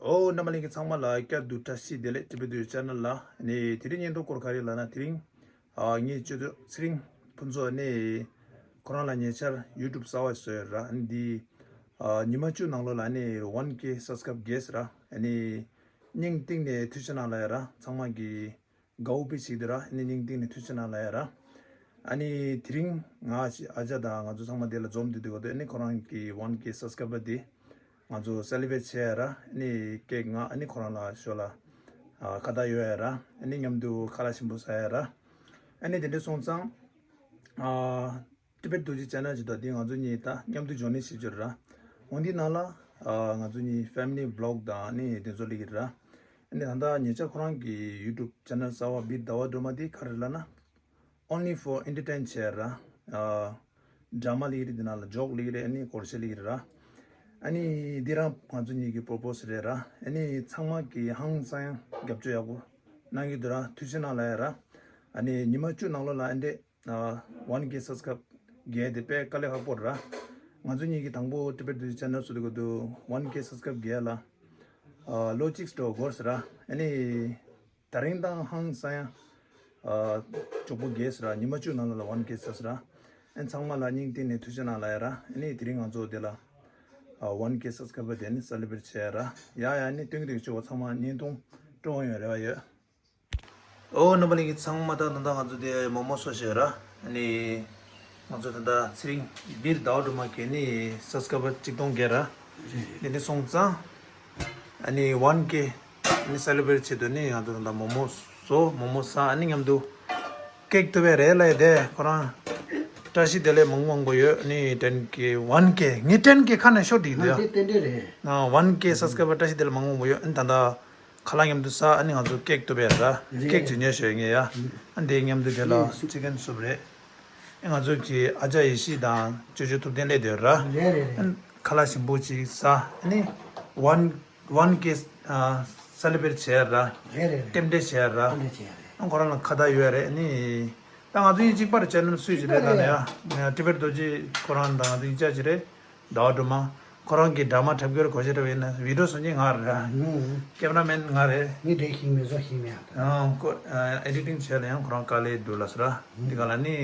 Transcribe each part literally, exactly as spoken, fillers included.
ཨོ། རྣམ་པ་ལྷན་རྒྱས་ཚང་མ་ལ་བསྐྱར་དུ་བཀྲ་ཤིས་བདེ་ལེགས། ཊི་བེཊ་བདུད་ཅེ་ནལ་ལ། ཨ་ནི་དེ་རིང་བརྙན་ཐུང་སྐོར་ག་རེ་ལབ་ན། དེ་རིང་ཨ་ངའི་ཅོ་ཅོ་ཚེ་རིང་ཕུན་ཚོགས་ནས་ཁོ་རང་ལ་ཉེ་ཆར་ཡུ་ཊུབ་གསར་པ་བཟོས་ཡོད་ར། ཨ་ནི་འདི་ཨ་ཉི་མ་བཅུ་ནང་ལོགས་ལ་ཨ་ནི་ཝན་ཀེ་སབ་སི་ཀ་རའིབ་རྒྱས་ར། ཨ་ནི་སྙིང་གཏིང་ནས་ཐུགས་རྗེ་གནང་ལབ་ཡ་ར། ཚང་མ་གི་དགའ་བོ་དཔེ་ཞིག་འདུག་ར། ཨ་ནི་སྙིང་གཏིང་ནས་ཐུགས་རྗེ་གནང་ལབ་ཡ་ར། ཨ་ནི་དེ་རིང་ང་ཨ་ཅག་དང་ང་ཚོ་ཚང་མ་དེ་ལ་འཛོམས་བསྡད་དུས་ག་དུས་ཨ་ནི་ཁོ་རང་གི་ཝན་ཀེ་སབ་སི་ཀ་རའིབ་དེ་ང་ཚོ་སེ་ལི་བྲེཊ་བྱེད་ཡ་ར། ཨ་ནི་ཀེག་ང་ཨ་ནི་ཁོ་རང་ལ་ཞོར་ལ་ཨ་ཁ་བརྡ་ཡོད་ཡ་ར། ཨ་ནི་མཉམ་དུ་ཁ་ལག་ཞིམ་པོ་ཟ་ཡ་ར། ཨ་ནི་དེ་འདྲ་སོང་ཙང་ཨ་ཊི་བེཊ་རྡོ་རྗེ་ཅེ་ནལ་ཅིག་དང་དེ་ང་ཚོ་གཉིས་ད་མཉམ་དུ་འཇོན་ནི་ཞིག་བྱོས་ར། འོན་ཏེ་ནང་ལ་ཨ་ང་ཚོ་གཉིས་ཕེ་མི་ལི་བི་ལོག་དང་ཨ་ནི་དེ་ཚོ་སླེབས་ཀྱི་ར། ཨ་ནི་ད་ལྟ་ཉེ་ཆར་ཁོ་རང་གི་ཡུ་ཊུབ་ཅེ་ནལ་གསར་པ་བིར་ཟླ་བ་སྒྲོལ་མ་དེ་ག་རེ་ལབ་ན། Only for entertain བྱས་ར། ཨ་ཌ་ར་མ་སླེབས་ཀྱི་རེད། དེ་ནང་ལ་ཇོག་སླེབས་ཀྱི་རེད། ཨ་ནི་སྐོར་ཞིག་སླེབས་ཀྱི་རེད་ར། ཨ་ནི་འདི་རང་ང་ཚོ་གཉིས་ཀྱི་པར་པོ་སི་རེད་ར། ཨ་ནི་ཚང་མ་གིས་ཧང་སང་ཡང་རྒྱབ་སྐྱོར་ཡག་པོ་གནང་གི་འདུག་ར། ཐུགས་རྗེ་གནང་ལབ་ཡ་ར། ཨ་ནི་ཉི་མ་བཅུ་ནང་ལོགས་ལ་ཨ་འདྲས་ཝན་ཀེ་སབ་སི་ཀ་རའིབ་རྒྱས་དེ་དཔེ་དཀའ་ལས་ཁག་པོ་རེད་ར། ང་ཚོ་གཉིས་ཀྱིས་དང་པོ་ཊི་བེཊ་རྡོ་རྗེ་ཅེ་ནལ་བཟོ་དུས་སྐབས་དུ་ཝན་ཀེ་སབ་སི་ཀ་རའིབ་རྒྱས་ལ་ཨ་ལོ་གཅིག་འགྲོ་འགོར་སོང་ར། ཨ་ནི་དེ་རིང་ད་ཧང་སང་ཡང་ཨ་མགྱོགས་པོ་རྒྱས་སོང་ར། ཉི་མ་བཅུ་ནང་ལོགས་ལ་ཝན་ཀེ་ཟ་སོང་ར། ཨ་ནི་ཚང་མ་ལ་སྙིང་གཏིང་ནས་ཐུགས་རྗེ་གནང་ལབ་ཡ་ར། ཨ་ནི་དེ་རིང་ང་ཚོ་དེ་ལ་ཨ་ཝན་ཀེ་སབ་སི་ཀ་རའིབ་དེ་ནི་སེ་ལི་བྲེཊ་བྱས་ཡ་ར། ཡ་ཡ། ཨ་ནི་སྟོན་གྱི་འདུག་ཅོ་བོ་ཚང་མ་བརྙན་ཐུང་སྤྲོ་བོ་ཡོང་རེ་བ་ཡོད། ཨོ། རྣམ་པ་ལྷན་རྒྱས་ཚང་མ་ད་ད་ལྟ་ང་ཚོ་དེ་མོ་མོ་ཟ་བྱས་ར། ཨ་ནི་ང་ཚོ་ད་ལྟ་ཚེ་རིང་བིར་ཟླ་བ་སྒྲོལ་མ་གིས་ནི་སབ་སི་ཀ་རའིབ་གཅིག་སྟོང་བརྒལ་ར། དེ་ནས་སོང་ཙང་ཨ་ནི་ཝན་ཀེ་ཨ་ནི་སེ་ལི་བྲེཊ་བྱེད་དུས་ནི་ང་ཚོ་ད་ལྟ་མོ་མོ་ཟ། མོ་མོ་ཟ། ཨ་ནི་མཉམ་དུ་ཀེག་གཏུབ་པ་རེད་ལབ་ཡ་དེ་ཁོ་རང་བཀྲ་ཤིས་བདེ་ལེགས་མང་པོ་མང་པོ་ཡོད། ཨ་ནི་ཊེན་ཀེ་ཝན་ཀེ་ངའི་ཊེན་ཀེ་ཁ་ནས་ཤོར་བསྡད་ཡོད་ཡ། དེ་ཏན་ཏན་རེད། ཨ་ཝན་ཀེ་སབ་སི་ཀ་རའིབ་བཀྲ་ཤིས་བདེ་ལེགས་མང་པོ་མང་པོ་ཡོད། ཨ་ནི་ད་ལྟ་ཁ་ལག་མཉམ་དུ་ཟ། ཨ་ནི་ང་ཚོ་ཀེག་གཏུབ་པ་རེད་ར། རེད། ཀེག་ཅིག་ཉོས་ཤོག་ངས་ཡ། ཨ་ནི་དེ་མཉམ་དུ་དེ་ལ་ཅི་ཀེན་སུབ་རེད། ཨ་ང་ཚོ་གི་ཨ་ཅག་ཡེ་ཤེས་དང་ཅོ་ཅོ་ཐུབ་བསྟན་སླེབས་བསྡད་ཡོད་ར། རེད་རེད་རེད། ཨ་ནི་ཁ་ལག་ཞིམ་པོ་ཅིག་ཟ། ཨ་ནི་ཝན་ཝན་ཀེ་ཨ་སེ་ལི་བྲེཊ་བྱས་ར། རེད་རེད་རེད། རྟེན་འབྲེལ་བྱས་ར། རྟེན་འབྲེལ་བྱས་རེད། ཨ་ཁོ་རང་ལ་ཁ་བརྡ་ཡོད་རེད། ཨ་ནི་ད་ང་ཚོ་གཉིས་གཅིག་པ་རེད། ཅེ་ནལ་སུ་ཡི་ཅིག་རེད་ལབ་ན་ཡ། ཊི་བེཊ་རྡོ་རྗེ་ཁོ་རང་དང་ང་ཚོ་གཉིས་ཆ་གཅིག་རེད། ཟླ་བ་སྒྲོལ་མ། ཁོ་རང་གི་ཌ་ར་མ་འཁྲབ་སྐྱོར་གོ་ཤེས་འདྲ་བོ་ཡིན་ན་བི་ཌི་ཡོ་བཟོ་མཁན་ང་རེད། ཨུ། ཀེམ་ར་མེན་ང་རེད། ངས་འདྲེ་ཤིང་མེ་བཟོ་ཤིང་མེ་ཨ། ཨ་ཁོ་ཨ་ཨེ་ཌི་ཊིང་བྱས་ལ་ཡང་ཁོ་རང་དཀའ་ལས་འདུག་ལབ་སོང་ར། འདི་ག་ལ་ནི་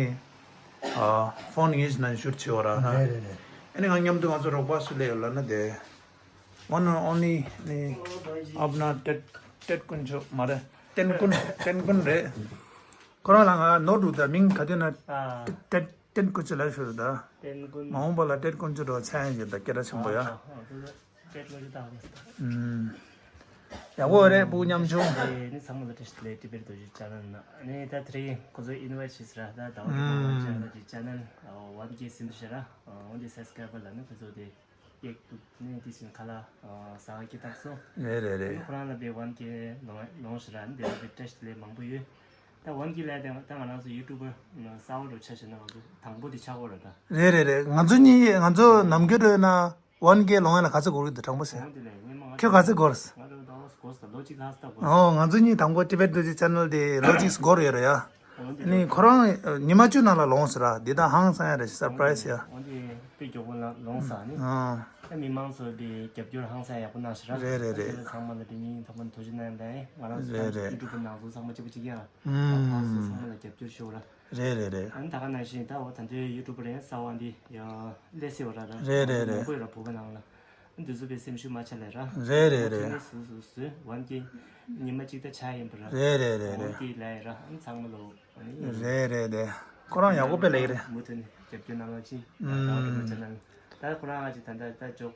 ཨ་ཕོན་ངེས་ན་ཤུཊ་བྱེད་འོ་ར། རེད་རེད་རེད། ཨ་ནི་ང་མཉམ་དུ་ང་ཚོ་རོགས་པ་སུ་སླེབས་ཡོད་ལབ་ན་དེ། One and only ནི་ཨབ་ན་ཏེད་ཏེད་དཀོན་མཆོག་མ་རེད། ཏེན་ཀུན་ཏེན་ཀུན་རེད། ཁོ་རང་ལ་ང་ནོར་འདུག་ད་མིང་ག་དུས་ན་ཨ། ཏེད་ཏེད་དཀོན་མཆོག་ལབ་ཤོར་ད། ཏེན་ཀུན། མ་འོངས་པ་ལ་ཏེད་དཀོན་མཆོག་འགྲོ་ཆ་ཡང་ཡོད་ད། སྐད་གྲགས་ཆེན་པོ་ཡ། ཨ་ཨ་ཏེད་དཀོན་མཆོག་ད་ཨ། ཨུམ། ཡག་པོ་རེད་ཕྲུ་གུ་མཉམ་ཆུང་། ཨེ་ནི་ཚང་མ་ལ་བཀྲ་ཤིས་བདེ་ལེགས། ཊི་བེཊ་རྡོ་རྗེ་ཅེ་ནལ་ནང་ནས་ད་དེ་རིང་ཁོ་ཚོ་ཨིན་ཝའི་ཊི་བྱས་ཟེར་ར། ད་ཟླ་བ་དེ་ཁོ་ཚོ་ཅེ་ནལ་གྱི་ཅེ་ནལ་ཝན་ཀེ་ཟིན་འདུག་ཟེར་ར། འོན་ཏེ་སབ་སི་ཀ་རའི་བར་ལ་ནི་ཁོ་ཚོ་དེ་ཀེག་གཏུབ་ནས་དེ་བཞིན་ཁ་ལག་ཟ་ག་སྐྱེལ་བཏང་སོང་། རེད་རེད་རེད། ཁོ་རང་ལ་དཔེ་ཝན་ཀེ་ལོང་ལོང་ཟེར་ར། ནི་དེ་ལ་དཔེ་བཀྲ་ཤིས་བདེ་ལེགས་མང་པོ་ཡོད། ད་ཝན་ཀེ་ལ་དེ་ད་ང་རང་ཚོ་ཡུ་ཊུབ་པར་གསར་པ་འདྲ་ཆ་བཞག་ན་ང་ཚོ་དང་པོ་དེ་ཆགས་ཀྱི་ཡོད་རེད་ད། རེད་རེད་རེད། ང་ཚོ་གཉིས་ང་ཚོ་ནམ་རྒྱུན་འདྲ་ན་ཝན་ཀེ་ལོང་ཡ་ལ་ག་ཚོད་འགོར་གྱི་འདུག་དྲང་པོ་བཤད། འོ་དེ་ལས་ངས་མ་ཁྱོད་ག་ཚོད་འགོར། ང་ཚོ་ད་འགོར་ས་ད་ལོ་གཅིག་ལྷག་ཙམ་འགོར། ཨོ་ང་ཚོ་གཉིས་དང་པོ་ཊི་བེཊ་རྡོ་རྗེ་ཅེ་ནལ་དེ་ལོ་གཅིག་འགོར་ཡོད་རེད་ཡ། འོ་དེ་ནི་ལོ་ཁོ་རང་ཉི་མ་བཅུ་ནང་ལ་ལོངས་སོང་ར། འདི་ད་ཧང་སང་ཡ་རེད། སར་པ་རའི་ཛི་ཡ། འོ་དེ་དཔེ་མགྱོགས་པོ་ལ་ལོངས་སོང་ནི། ཨ་ད་མི་མང་ཚོས་དཔེ་རྒྱབ་སྐྱོར་ཧང་སང་ཡག་པོ་གནང་ཤག་ར། རེད་རེད་རེད། ད་ཚང་མ་ལ་དཔེ་སྙིང་ཐག་པ་ནས་ཐུགས་རྗེ་གནང་ཡ་ད། ང་རང་ཚོ་རེད་རེད། ཡུ་ཊུབ་པར་ནང་ཚོ་ཚང་མ་གཅིག་པ་གཅིག་རྐྱང་། ཨུམ། ཕར་ཚུར་ཚང་མ་ལ་རྒྱབ་སྐྱོར་ཞུ་ར། རེད་རེད་རེད། ཨ་ནི་ད་ག་ནང་བཞིན་ད་འོ་ད་ལྟའི་ཡུ་ཊུབ་པར་ཡང་གསར་པ་འདི་ཡ་སླེབས་སྲིད་པ་ར། ད་རེད་རེད་རེད། མང་པོ་ཡོད་ར་བོད་པ་ནང་ལ། འདི་ཚོ་དཔེ་སེམས་ཤུགས་མ་ཆག་ལེ་ར། རེད་རེད་རེད། ཐུགས་ནི་སུ་སུ་སུ་ཝན་ཀེ་ཉི་མ་གཅིག་ད་ཆགས་ཡིན་པ་ར། རེད་རེད་རེད་རེད། འོ་དེ་ལ་ཡ་ར། ཨ་ནི་ཚང་མ་ལོ་ཨ་ནི། རེད་རེད་རེད། ཁོ་རང་ཡག་པོ་དཔེ་ལེགས་རེད། མུ་མཐུད་ནས་རྒྱབ་སྐྱོར་གནང་རོགས་གྱིས། ཨུམ། ད་ཁོ་རང་ང་ཅིག་ད་ད་ད་ཅོག་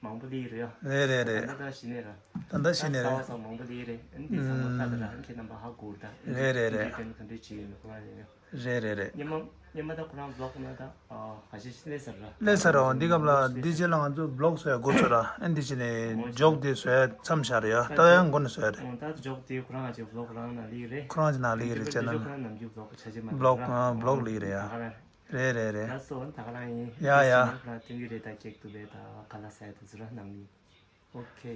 མང་པོ་སླེབས་རེད་ཡ། རེད་རེད་རེད། ད་ད་ད་གཞི་ནས་ར། ད་ད་གཞི་ནས་རེད། ད་གསར་པ་གསར་པ་མང་པོ་སླེབས་རེད། ཨ་ནི་འདི་ཚང་མ་ད་ད་ར་ཨ་ནི་ཁྱེད་རྣམ་པ་ཧ་གོ་ར་ད། རེད་རེད་རེད། ཨ་ནི་འདི་ཀན་ག་འདྲས་བྱེད་ཡོད་མེད་ཁོ་རང་ཡིན་ཡ། རེད་རེད་རེད། སྙེ་མ་སྙེ་མ་ད་ཁོ་རང་བི་ལོག་ན་ད་ཨ་ག་ཤེད་སླེབས་ཚར་ར། སླེབས་ཚར་ར། འོ་འདི་སྐབས་ལ་འདི་རྗེས་ལ་ང་ཚོ་བི་ལོག་བཟོ་ཡ་འགོ་ཚུགས་ར། ཨ་ནི་འདི་བྱས་ནས་ཇོག་དེ་བཟོ་ཡ་མཚམས་བཞག་རེད་ཡ། ད་ཡང་མགོ་ནས་བཟོ་ཡ་རེད། ད་ཇོག་དེ་ཁོ་རང་ང་ཅིག་བི་ལོག་རང་ནང་སླེབས་རེད། ཁོ་རང་ཅིག་ནང་སླེབས་རེད། ཅེ་ནལ་ཁོ་རང་ནམ་རྒྱུན་བི་ལོག་ཆ་ཅེ་མ་བི་ལོག་ཨ་བི་ལོག་སླེབས་རེད་ཡ། རེད་རེད་རེད། ལགས་སོ། ད་ག་རང་ཡིན། ཡ་ཡ། ཁོ་རང་སྟོན་གྱི་རེད། ད་ཀེག་གཏུབ་པའི་ད་ཁ་ལག་ཟ་ཡ་དེ་ཚོ་ར་ནང་མི། ཨོ་ཁེ།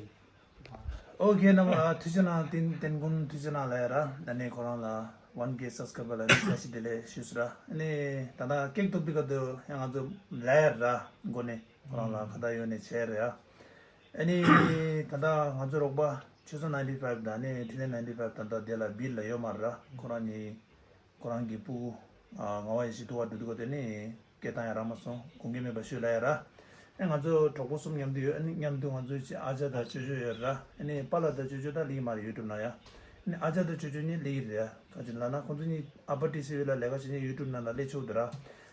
ཨོ་ཁེ། རྣམ་པ་ཐུགས་རྗེ་གནང་། ཏན་ཏན་ཀུན་ཐུགས་རྗེ་གནང་ལབ་ཡ་ར། ད་ནས་ཁོ་རང་ལ་ཝན་ཀེ་སབ་སི་ཀ་རའི་བར་ལ་ནི་བཀྲ་ཤིས་བདེ་ལེགས་ཞུས་སོང་ར། ཨ་ནི་ད་ལྟ་ཀེག་གཏུབ་དུས་སྐབས་དུ་ཡང་ང་ཚོ་ལབ་ཡ་ར། མགོ་ནས་ཁོ་རང་ལ་ཁ་བརྡ་ཡོད་ནས་བྱས་རེད་ཡ། ཨ་ནི་ད་ལྟ་ང་ཚོ་རོགས་པ་ཆོས་བཟང་ninety five དང་ནི་ཐི་ལེ་ninety five ད་ལྟ་དེ་ལ་སྦིར་ལ་ཡོད་མ་རེད། ཁོ་རང་གཉིས་ཁོ་རང་གི་སྤུ་གུ་ཨ་ངག་དབང་ཡེ་ཤེས་ཐུག་པར་འགྲོ་དུས་སྐབས་དེ་ནི་སྐད་བཏང་ཡ་རག་མ་སོང་། དགོངས་འགལ་མེད་པ་ཞུ་ལ་ཡ་ར། ཨ་ང་ཚོ་གྲོགས་པོ་གསུམ་མཉམ་དུ་ཡོད། ཨ་ནི་མཉམ་དུ་ང་ཚོའི་ཅི་ཨ་ཅག་དང་ཅོ་ཅོ་ཡོད་ར། ཨ་ནི་པཱ་ལགས་དང་ཅོ་ཅོ་ད་ལིག་མ་རེད་ཡུ་ཊུབ་ནང་ཡ། ཨ་ནི་ཨ་ཅག་དང་ཅོ་ཅོ་གཉིས་ལིག་རེད་ཡ། ག་ཅི་ལབ་ན་ཁོང་ཚོ་གཉིས་ཨ་པ་ཊི་སི་ཝི་ལ་ལས་ཀ་བྱེད་མཁན་ཡུ་ཊུབ་ནང་ལ་སླེབས་ཆོག་འདུག་ར།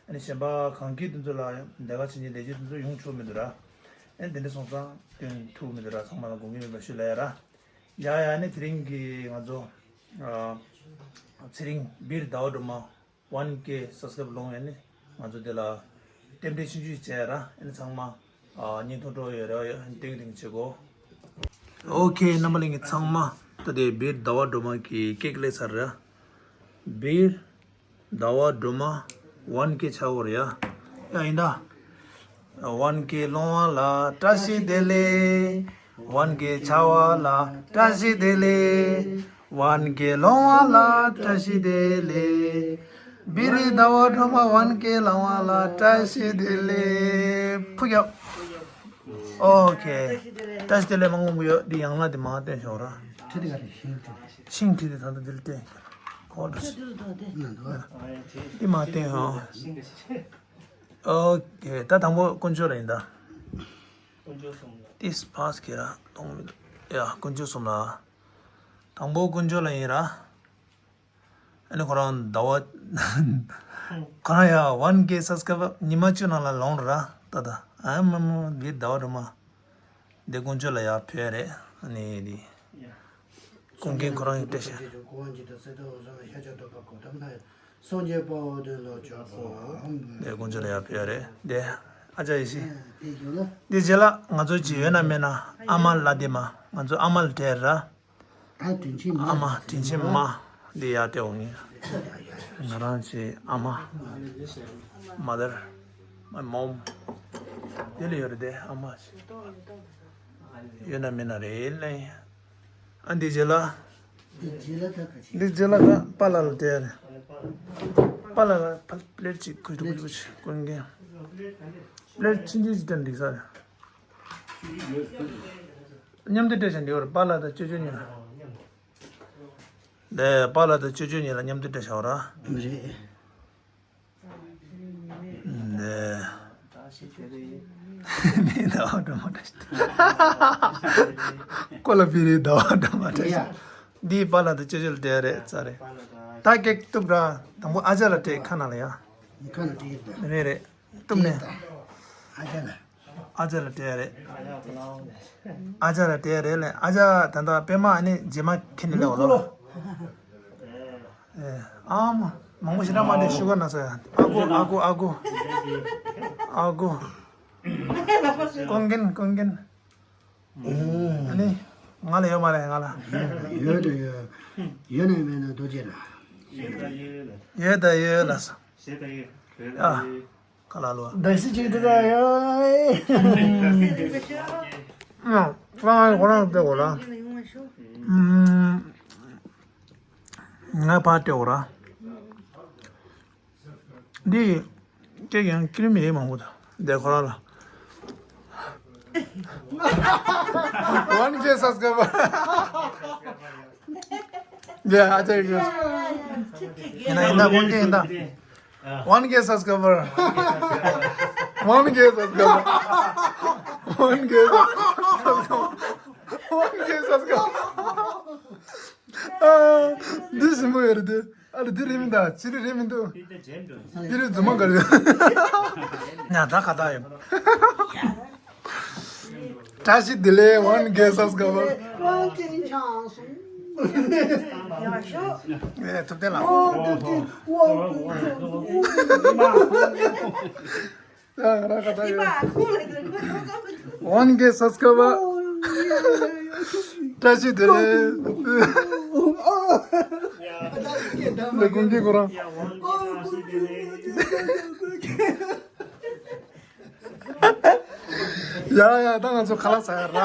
ཨ་ནི་གཞན་པ་གང་གི་དེ་ཚོ་ལ་ལས་ཀ་བྱེད་མཁན་ལས་བྱེད་དེ་ཚོ་ཡོང་ཆོག་མི་འདུག་ར། ཨ་ནི་དེ་འདྲ་སོང་ཙང་སྟོན་ཐུབ་མི་འདུག་ར། ཚང་མ་ལ་དགོངས་འགལ་མེད་པ་ཞུ་ལ་ཡ་ར། ཡ་ཡ་ཨ་ནི་དེ་རིང་གི་ང་ཚོ་ཨ་ཚེ་རིང་སྦིར་ཟླ་བ་སྒྲོལ་མ་one K subscribe ལོངས་ཡ་ནི་ང་ཚོ་དེ་ལ་རྟེན་འབྲེལ་ཆུང་ཆུང་བྱས་ར། ཨ་ནི་ཚང་མ་ཨ་བརྙན་ཐུང་འགྲོ་ཡོད་རེ་བ་ཡོད། ཨ་ནི་ཏིང་ཏིང་བྱེད་དགོས། ཨོ་ཁེ་རྣམ་པ་ལྷན་རྒྱས་ཚང་མ་ད་ལྟའི་སྦིར་ཟླ་བ་སྒྲོལ་མ་གི་ཀེག་སླེབས་ཚར་ར། སྦིར་ཟླ་བ་སྒྲོལ་མ་one K ཆགས་ཡོད་རེད་ཡ། ཡ་ཡིན་ད། One K ལོངས་པ་ལ་བཀྲ་ཤིས་བདེ་ལེགས། One K ཆགས་པ་ལ་བཀྲ་ཤིས་བདེ་ལེགས། One K ལོངས་པ་ལ་བཀྲ་ཤིས་བདེ་ལེགས། སྦིར་ཟླ་བ་སྒྲོལ་མ་one K ལོངས་པ་ལ་བཀྲ་ཤིས་བདེ་ལེགས། ཕུ་རྒྱབ། ཨོ་ཁེ། བཀྲ་ཤིས་བདེ་ལེགས་མང་པོ་ཡོད། འདི་ཡང་ལ་འདི་མ་བསྟན་ཤོག་ར། ཁྲི་དེ་ག་རེ་ཤིང་ཁྲི། ཤིང་ཁྲི་དེ་ད་ལྟ་འདི་ལ་བསྟན་ཁོ་ལ། ཁྲི་དེ་ལ་ད་བསྟན། འདི་མ་བསྟན་ཧང་། ཨོ་ཁེ། ད་དང་པོ་དཀོན་མཆོག་ལ་ཡིན་ད། དཀོན་མཆོག་གསུམ་ལ། ཏིས་ཕཱས་ཁེ་ར་གཏོང་མི་འདུག་ཡ་དཀོན་མཆོག་གསུམ་ལ། དང་པོ་དཀོན་མཆོག་ལ་ཡིན་ར། ཨ་ནི་ཁོ་རང་ཟླ་བ། ཁོ་རང་ཡ་one K subscribe ཉི་མ་བཅུ་ནང་ལ་ལོངས་ར་ད་ད། ཨ་མ་མ་འདི་ཟླ་བ་སྒྲོལ་མ། འདི་དཀོན་མཆོག་ལ་ཡ་ཕུལ་ཡ་རེད། ཨ་ནི་འདི། ཀུན་མཁྱེན་ཁོ་རང་གི་བཀྲ་ཤིས། འདི་དཀོན་མཆོག་ལ་ཡ་ཕུལ་ཡ་རེད། འདི་ཨ་ཅག་ཡེ་ཤེས། འདི་རྗེས་ལ་ང་ཚོ་ཅི་ཡོད་ན་མེད་ན་ཨ་མ་ལ་དེ་མ་ང་ཚོ་ཨ་མ་ལ་སྤྲད་ར། ཨ་དྲིན་ཆེན་མ། ཨ་མ་དྲིན་ཆེན་མ། འདི་ཡར་སྤྲད་འོང་ངས། ང་རང་ཚོའི་ཨ་མ། Mother། My mom། དེ་ལ་ཡོད་རེད་དེ་ཨ་མ། ཡོད་ན་མེད་ན་རེད་ལེ། ཨ་འདི་རྗེས་ལ། འདི་རྗེས་ལ་ད་ག་ཞིག་འདི་རྗེས་ལ་ད་པཱ་ལགས་ལ་སྤྲད་རེད། པཱ་ལགས་ལ་ཕལ་པླེཊ་གཅིག་ཁུར་ཐུབ་ཀྱི་འདུག་ཀུན་མཁྱེན། པླེཊ་ཆུང་ཆུང་ཅིག་སྤྲད་འགྲིག་ས་རེད། མཉམ་དུ་སྤྲད་བཞག་འདི་བར་པཱ་ལགས་དང་ཅོ་ཅོ་གཉིས་ལ། ལས་པཱ་ལགས་དང་ཅོ་ཅོ་གཉིས་ལ་མཉམ་དུ་སྤྲད་བཞག་ར། རེད། ལས། མི་ཟླ་བ་སྒྲོལ་མ་འདྲ་ཞིག་ཀོ་ལ་པི་རི་ཟླ་བ་སྒྲོལ་མ་འདྲ་ཞིག་འདིའི་པཱ་ལགས་དང་ཅོ་ཅོ་ལ་སྤྲད་རེད་ཙ་རེད། ད་ཀེག་གཏུབ་ར། དང་པོ་ཨ་ཅག་ལ་སྤྲད་ཁ་ནང་ལ་ཡ། ཁ་ནང་སྤྲད་ཡོད་ད། རེད་རེད། གཏུབ་ནས། ཨ་ཅག་ལ། ཨ་ཅག་ལ་སྤྲད་རེད། ཨ་ཅག་ལ་སྤྲད་རེད་ལས། ཨ་ཅག་ད་ལྟ་པད་མ་ཨ་ནི་རྗེས་མ་ཁྱེར་ནས་ལས་འོ་ལོ། ཨེ་ཨ་མ། མང་པོ་ཞེ་དྲག་མ་འདྲེ་ཤུ་གར་ན་ས་ཡ། ཨ་ཁུ་ཨ་ཁུ་ཨ་ཁུ། ཨ་ཁུ། ཀུན་མཁྱེན་ཀུན་མཁྱེན། ཨ་ནི། ང་ལ་ཡོད་མ་རེད་ང་ལ། ཡོད་དོ་ཡོད། ཡོད་ན་མེད་ན་རྡོ་རྗེ་ར། ཡོད་ད་ཡོད་ལ་སོ། ཨ། ག་ལ་ལོ། ད་སི་ཅིག་ཏུ་ད་ཡོད། ང་ཁོ་རང་ཁོ་རང་སྤྲད་འོ་ར། ང་ཕར་སྤྲད་འོ་ར། འདི། ཀྱེ་ཡང་ཀི་རིམ་ཡེ་མང་པོ་ད། འདི་ཁོ་རང་ལ། One K subscriber. Yeah, I tell you. ཡིན་ན་ཡིན་ད་ཀུན་མཁྱེན་ཡིན་ད། One K subscriber. One K subscriber. One K subscriber. One K subscriber. ཨ། འདི་ཞིམ་པོ་ཡོད་རེད་དེ། ཨ་ལ་འདི་རེད་མི་འདུག་ཅི་རེད་རེད་མི་འདུག་འདི་རེད་རྫུན་མ་ག་རེ། ཉ་ད་ག་ད་ཡོད། བཀྲ་ཤིས་བདེ་ལེགས་One K subscriber། རང་སྐྱིན་ཆང་སོང་། ཡག་ཤོས། ངས་ཐུབ་བསྟན་ལགས། ཨོ་ཐུབ་བསྟན་དབང་སྐྱིན་ཆང་སོང་། ཡ་ང་རང་ཁ་ཐག་ཡོད། One K subscriber། བཀྲ་ཤིས་བདེ་ལེགས། ལས་ཀུན་གྱི་ཁོ་རང་། ཡ་ཡ་ད་ང་ཚོ་ཁ་ལག་ཟ་ཡ་ར།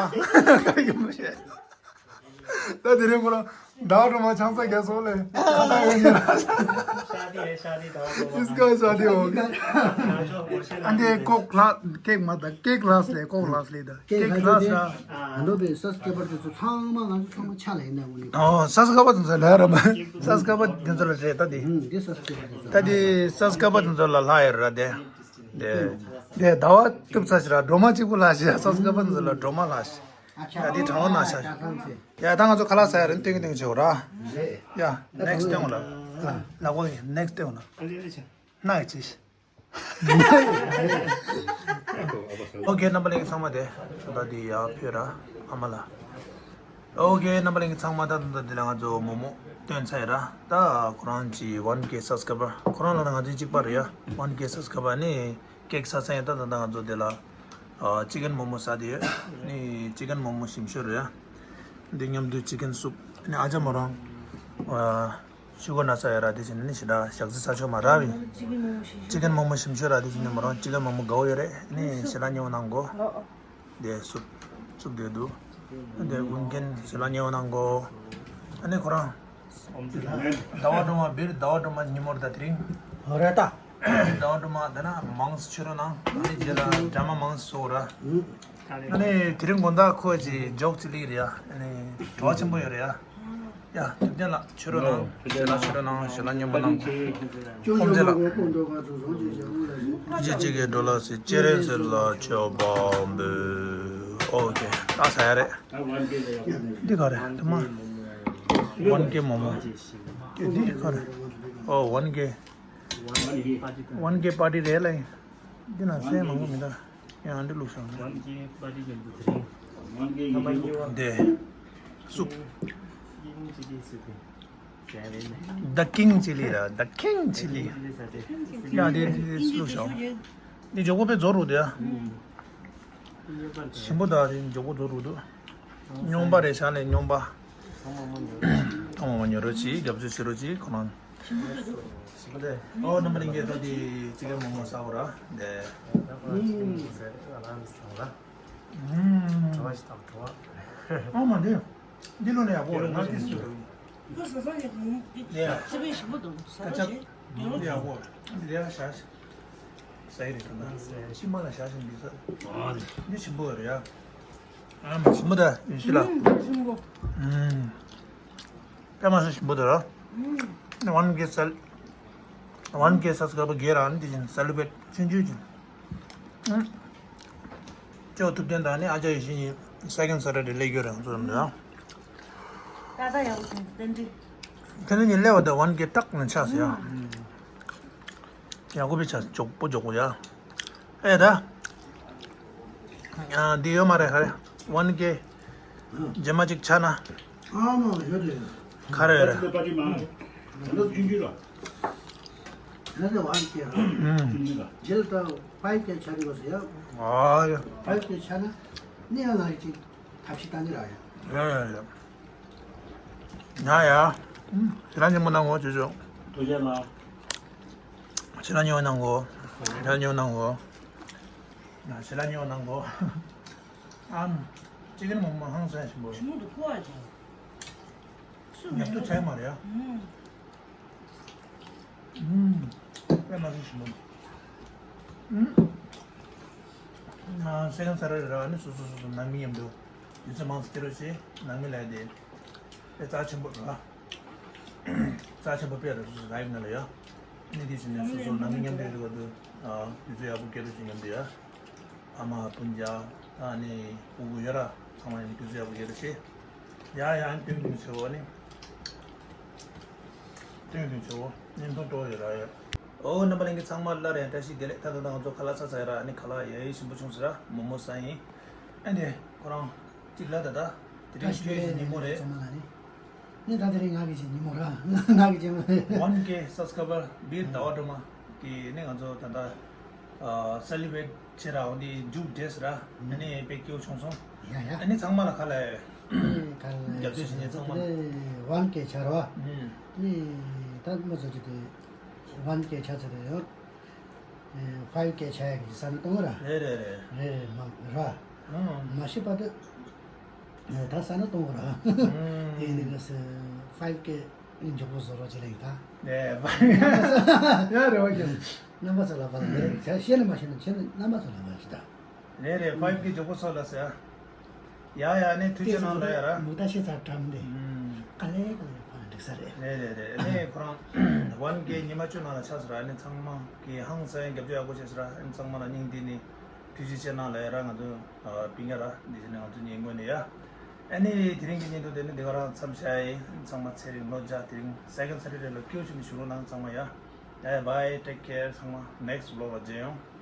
ད་དེ་རིང་ཁོ་རང་ ཟླ་བ་སྒྲོལ་མ་ཆང་ས་རྒྱ་སོགས་ལས། ཤ་དེ་ཤ་དེ་ཟླ་བ་སྒྲོལ་མ། ཨིས་ཀ་ཤ་དེ་འོ། ང་ཚོ་ཧོར་ཤ་ཨ་འདི་ལ་ཀོག་ལ་ཀེག་མ་ད་ཀེག་ལ་སི་ལས་ཀོག་ལ་སི་ལས་ད་ཀེག་ལ་སི་ར། ཨ་ནོ་པའི་སབ་སི་ཀ་རའི་བར་དེ་ཚོ་ཚང་མ་ང་ཚོ་ཚང་མ་ཆ་ལ་ཡིན་ན་འོ་ནི། ཨོ་སབ་སི་ཀ་རའི་བར་དེ་ཚོ་ལ་ར་མ་སབ་སི་ཀ་རའི་བར་དེ་ཚོ་ལ་རེད་ད་དེ། ཨུམ་འདི་སབ་སི་ཀ་རའི་བར་དེ་ཚོ། ད་དེ་སབ་སི་ཀ་རའི་བར་དེ་ཚོ་ལ་ལྷ་ཡོད་ར་དེ། དེ་དེ་ཟླ་བ་གྲུབ་ཚར་ཞིག་ར་སྒྲོལ་མ་གཅིག་པུ་ལྷ་ཞིག་སབ་སི་ཀ་རའི་བར་དེ་ཚོ་ལ་སྒྲོལ་མ་ལྷ་ཞིག་ད་དེ་དྲང་བོ་ན་ཤ། ཡ་ད་ང་ཚོ་ཁ་ལག་ཟ་ཡ་རེད། སྟོན་གི་སྟོན་གི་བྱེད་འོ་ར། ཡ་ནེག་སི་སྟོན་འོ་ལ། ལ་གོ་ནེག་སི་སྟོན་འོ་ལ། ན་གི་ཅི། ཨོ་ཀེ་རྣམ་པ་ལྷན་རྒྱས་ཚང་མ་དེ་ད་དེ་ཡ་ཕུད་ར་ཨ་མ་ལ། ཨོ་ཀེ་རྣམ་པ་ལྷན་རྒྱས་ཚང་མ་ད་ད་དེ་ལ་ང་ཚོ་མོག་མོག་སྟོན་ཚར་ཡ་ར། ད་ཁོ་རང་གི་ཝན་ཀེ་སབ་སི་ཀ་རའི་བར་ཁོ་རང་ལ་ང་ཚོ་གཅིག་པ་རེད་ཡ། ཝན་ཀེ་སབ་སི་ཀ་རའི་བར་ནི། ཀེག་ཟ་ས་ཡིན། ད་ད་ད་ང་ཚོ་དེ་ལ་ཨ་ཅི་ཀན་མོག་མོག་ཟ་དེ་ཡོད། ནི་ཅི་ཀན་མོག་མོག་ཞིམ་ཤོས་རེད། འདི་མཉམ་དུ་ཅི་ཀན་སུབ། ནི་ཨ་ཅག་མོ་རང་ཨ་ཤུ་གུ་ན་ས་ཡོད་ར། དེ་བཞིན་ནི་ཞེ་དྲག་ཞག་རྩི་ཚ་ཆོག་མ་ར་བི། ཅི་ཀན་མོག་མོག་ཞིམ་ཤོས་ར། དེ་བཞིན་ནི་མོ་རང་ཅི་ཀན་མོག་མོག་དགའ་བོ་ཡོད་རེད། ནི་ཞེ་དྲག་ཉེ་བོ་གནང་གོ། དེ་སུབ་སུབ་དེ་འདུག་དེ་ཀུན་མཁྱེན་ཞེ་དྲག་ཉེ་བོ་གནང་གོ། ཨ་ནི་ཁོ་རང་ཟླ་བ་སྒྲོལ་མ་བིར་ཟླ་བ་སྒྲོལ་མ་ཉིན་མོར་ད་དེ་རིང་། ཧོ་ར་ད། ཟླ་བ་སྒྲོལ་མ་དེ་ན་མང་སུ་ཆུ་རོ་ནང་། ཨ་ནི་རྗེས་ལ་འདྲ་མ་མང་སུ་སོ་ར། ཨ་ནི་དེ་རིང་དགོང་དག་ཁོ་ཅི་འཇོག་ཅི་ལིག་རེད་ཡ། ཨ་ནི་གྲོགས་ཆེན་པོ་ཡོད་རེད་ཡ། ཡ་ཐུབ་བསྟན་ལགས་ཆུ་རོ་ནང་། ཞལ་ལག་ཆུ་རོ་ནང་། ཞལ་ལག་སྙོམས་པོ་གནང་། ཁོང་ཚེ་ལགས། ཐུགས་རྗེ་ཆེ་གེ་འགྲོ་ལགས་སེ་ཅེ་རེ་ཟེར་ལ་ཆོས་པའམ་བོད། ཨོ་ཀེ་ད་ཟ་ཡ་རེད། འདི་ག་རེད་དེ་མ། ཝན་ཀེ་མོག་མོག་འདི་ག་རེད། ཨོ་ཝན་ཀེ། ཝན་ཀེ་པར་ཊི་རེད་ལ། འདི་ན་སེ་མང་པོ་མི་འདུག་ཡང་འདི་བླུགས་སོང་། ཝན་ཀེ་པར་ཊི་ཉམས་དུ་དེ་རིང་། ཝན་ཀེ་ཡིན་པ། འདི་སུབ། ཡིན་ཅི་ལི་སུབ། ཟ་རེད་ནས། The King Chilli ར། The King Chilli ཡིན་ཅི་ལི་ཟ་དེ། ཡང་འདི་འདི་བླུགས་སོང་། འདི་མགྱོགས་པོ་དཔེ་རྫོགས་འགྲོ་དེ་ཡ། ཞིམ་པོ་ད་རེད། མགྱོགས་པོ་རྫོགས་འགྲོ་འདུག་སྙོམས་པ་རེད་ཤག་ལས་སྙོམས་པ། ཚང་མ་མ་ཉོ་རོགས་གྱིས། རྒྱབ་སྐྱོར་བྱེད་རོགས་གྱིས་ཁོ་རང་། ཞིམ་པོ་འདུག་ཞིམ་པོ་རེད། ཨོ་རྣམ་པ་ལྷན་རྒྱས་ད་དེ་ཅི་ཀན་མོག་མོག་ཟ་འོ་ར་འདི། ཨུམ། ཨོ་མ་འདི། འདི་ལོ་ནས་ཡག་པོ་རེད། ང་དེ་སུ་རེད། ཁོ་ཟ་ས་ཡག་གི་འདི་ནས་ཡ། སི་པན་ཞིམ་པོ་འདུག་ཟ་ས་ཞིག་ཉོ་རོགས་གྱིས། འདི་ཡག་པོ་རེད། འདི་ཡ་ཤ་ཤ་ཡི་རེད་ད་ན། ཕྱི་མ་ལ་ཤ་ཞིམ་འདི་ཟ། འདི་ཞིམ་པོ་རེད་ཡ། ཨ་མ་ཞིམ་པོ་ད་ཡིན་ཤི་ལ། ཨུམ། དཔེ་མ་སྲིད་ཞིམ་པོ་འདུག་ར། ཝན་ཀེ་སལ། ཝན་ཀེ་སབ་སི་ཀ་རའི་བར་སྒེར་རང་འདི་བཞིན་སེ་ལི་བེ་རེཊ་ཆུང་ཆུང་བྱིན། ཅོ་ཐུབ་བསྟན་དང་ནི་ཨ་ཅག་ཡེ་ཤེས་གཉིས་སེ་ཀེན་ཌི་སེ་ཊར་ཌེ་སླེབས་ཡོད་རེད་ང་ཚོ་རང་འདི་ར། ད་ལྟ་ཡག་པོ་བྱུང་བསྟན་འདྲི། དེ་ནི་ཉིན་གླེ་བ་དང་ཝན་ཀེ་ཏག་ནས་ཆགས་སོང་ཡ། ཡག་པོ་བྱས། མགྱོགས་པོ་མགྱོགས་པོ་ཡ། ཨེ་ད། ཨ་འདི་ཡོད་མ་རེད་ག་རེ། ཝན་ཀེ། རྗེས་མ་གཅིག་ཆགས་ན། ཨ་མ་ཡོད་རེད། ག་རེ་ཡོད་རེད། ད་ལྟ་ཆུང་ཆུང་ལ། ད་ལྟ་ཝན་ཀེ་ར། ཨུམ། ཆུང་ཆུང་ལ། རྗེས་ལ་ད་ཕའིབ་ཀེ་ཆགས་རེད་པ་ཟེར་ཡ། ཨ་ཡ། ཕའིབ་ཀེ་ཆགས་ན། ནི་ཡང་ལ་རེ་གཅིག་ཐབས་ཤེས་བཏང་གི་ར་ཡ། ཡ་ཡ་ཡ། ཡ་ཡ། ཨུམ། ཞེ་དྲག་སྙན་མོ་གནང་གོ་ཅོ་ཅོ། ཐུགས་རྗེ་གནང་། ཞེ་དྲག་སྙན་མོ་གནང་གོ། ཞེ་དྲག་སྙན་མོ་གནང་གོ། ཞེ་དྲག་སྙན་མོ་གནང་གོ། ཨམ། ཅི་ཀན་མོག་མོག་ཧང་སང་ཞིམ་པོ། ཞིམ་པོ་འདུག་ཁོ་ཨ་ཅག་ཉབ་ཏུ་ཆགས་མ་རེད་ཨ། ཨུམ། ཨུམ། དཔེ་མ་སྲིད་ཞིམ་པོ། ཨུམ། ཨ་སེ་ཀེན་ཌི་སེ་ཊར་ཌེ་ར་ནི་སོ་སོ་སོ་སོ་ནང་མི་མཉམ་དུ་དུས་ཚོད་མང་ཙམ་སྐྱེལ་རོགས་བྱེད། ནང་མི་ལ་དེ་དཔེ་རྩ་ཆེན་པོ་རེད་བ། རྩ་ཆེན་པོ་དཔེ་རེད། སོ་སོ་ལའིབ་ནང་ལ་ཡ། ནི་དེ་བཞིན་ནི་སོ་སོ་ནང་མི་མཉམ་དུ་ཡོད་དུས་སྐབས་དུ་ཨ་དུས་ཚོད་ཡག་པོ་སྐྱེལ་རོགས་བྱེད། མཉམ་དུ་ཡ། ཕ་མ་སྤུན་ཀྱག་ཨ་ནི་སྤུ་གུ་ཡོད་ར་ཚང་མ་ཡང་དུས་ཚོད་ཡག་པོ་སྐྱེལ་རོགས་བྱེད། ཡ་ཡ་ཨ་ནི་སྟོན་སྟོན་བྱེད་འོ་ནི། སྟོན་སྟོན་བྱེད་འོ་བརྙན་ཐུང་སྤྲོ་ཡོད་ར་ཡ། ཨོ་རྣམ་པ་ལྷན་རྒྱས་ཚང་མ་སླར་ཡང་བཀྲ་ཤིས་བདེ་ལེགས། ད་ལྟ་ད་ང་ཚོ་ཁ་ལག་ཚ་ཚ་ཡ་ར་ཨ་ནི་ཁ་ལག་ཡ་ཡི་ཞིམ་པོ་བྱུང་ཟེར་ར་མོག་མོག་ཟ་ཡིན། ཨ་ནི་ཁོ་རང་གཅིག་ལ་ད་ད་དེ་རིང་ཆོས་ཀྱི་ཉིན་མོ་རེད། ནི་ད་དེ་རིང་ང་གི་ཅིག་ཉིན་མོ་ར་ང་གི་ཅིག་མ་རེད། ཝན་ཀེ་སབ་སི་ཀ་རའི་བར་བིར་ཟླ་བ་སྒྲོལ་མ་གི་ནི་ང་ཚོ་ད་ལྟ་ཨ་སེ་ལི་བེ་རེཊ་བྱེད་ར་འོ་འདི་མཇུག་བསྒྲིལ་ཟེར་ར་ཨ་ནི་དཔེ་སྐྱིད་པོ་བྱུང་སོང་། ཡ་ཡ། ཨ་ནི་ཚང་མ་ལ་ཁ་ལ་ཁ་ལ་རྒྱབ་སྐྱོར་བྱེད་མཁན་ཚང་མ་ལ། ཝན་ཀེ་ཆགས་ར་བ། ཨུམ། ནི་ད་མོ་ཚོ་ཅིག་དེ་ཝན་ཀེ་ཆགས་ཚར་རེད་ཡོད། ཕའིབ་ཀེ་ཆགས་ཡ་གི་ས་ནི་གཏོང་གི་ར། རེད་རེད་རེད། རེད་རེད་མ་ར། ཨང་། མ་ཤི་བར་དུ་ད་ས་ནི་གཏོང་གི་ར། ཨང་། དེ་ནི་གི་སི་ ཕའིབ་ཀེ་མགྱོགས་པོ་བཟོ་རོགས་བྱེད་ལ་ཡིན་ད། ནས་ཡ་རེ་བ་ཀྱང་། རྣམ་པ་ཚོ་ལ་བ་ལ་རེད་ཤེས་ནས་མ་ཤེས་ན་ཁྱེད་རྣམ་པ་ཚོ་ལ་བ་ཞིག་ད། རེད་རེད། ཕའིབ་ཀེ་མགྱོགས་པོ་བཟོ་ལ་ཟེར། ཡ་ཡ་ནས་ཐུགས་རྗེ་གནང་ལ་ཡ་ར། མུ་ད་ཤེས་ཚར་གྲམ་དེ། ཨུམ། ག་ལེ་ག་ལེ་ཁོ་རང་འགྲིག་ས་རེད། རེད་རེད་རེད། ནས་ཁོ་རང་ཝན་ཀེ་ཉི་མ་བཅུ་ནང་ལ་ཆགས་ཟེར་ར། ནས་ཚང་མ་གི་ཧང་སང་རྒྱབ་སྐྱོར་ཡག་པོ་བྱས་ཟེར་ར། ནས་ཚང་མ་ལ་སྙིང་ཐིག་ནས་ཐུགས་རྗེ་ཆེ་གནང་ལ་ཡ་ར། ང་ཚོ་པིང་ཡ་ར་འདི་བྱས་ནས་ང་ཚོ་ཉིན་ངོ་ནས་ཡ། ཨ་ནི་དེ་རིང་གི་བརྙན་ཐུང་དེ་ནི་འདི་ག་རང་མཚམས་བཞག་ཡིན། ཚང་མ་ཚེ་རིང་ལོ་བརྒྱ། དེ་རིང་second Saturday་ལ་སྐྱིད་པོ་བྱས་ནས་བཞུགས་རོགས་གནང་ཚང་མ་ཡ། Bye bye, take care. ཚང་མ་next vlog་ལ་མཇལ་ཡོང་།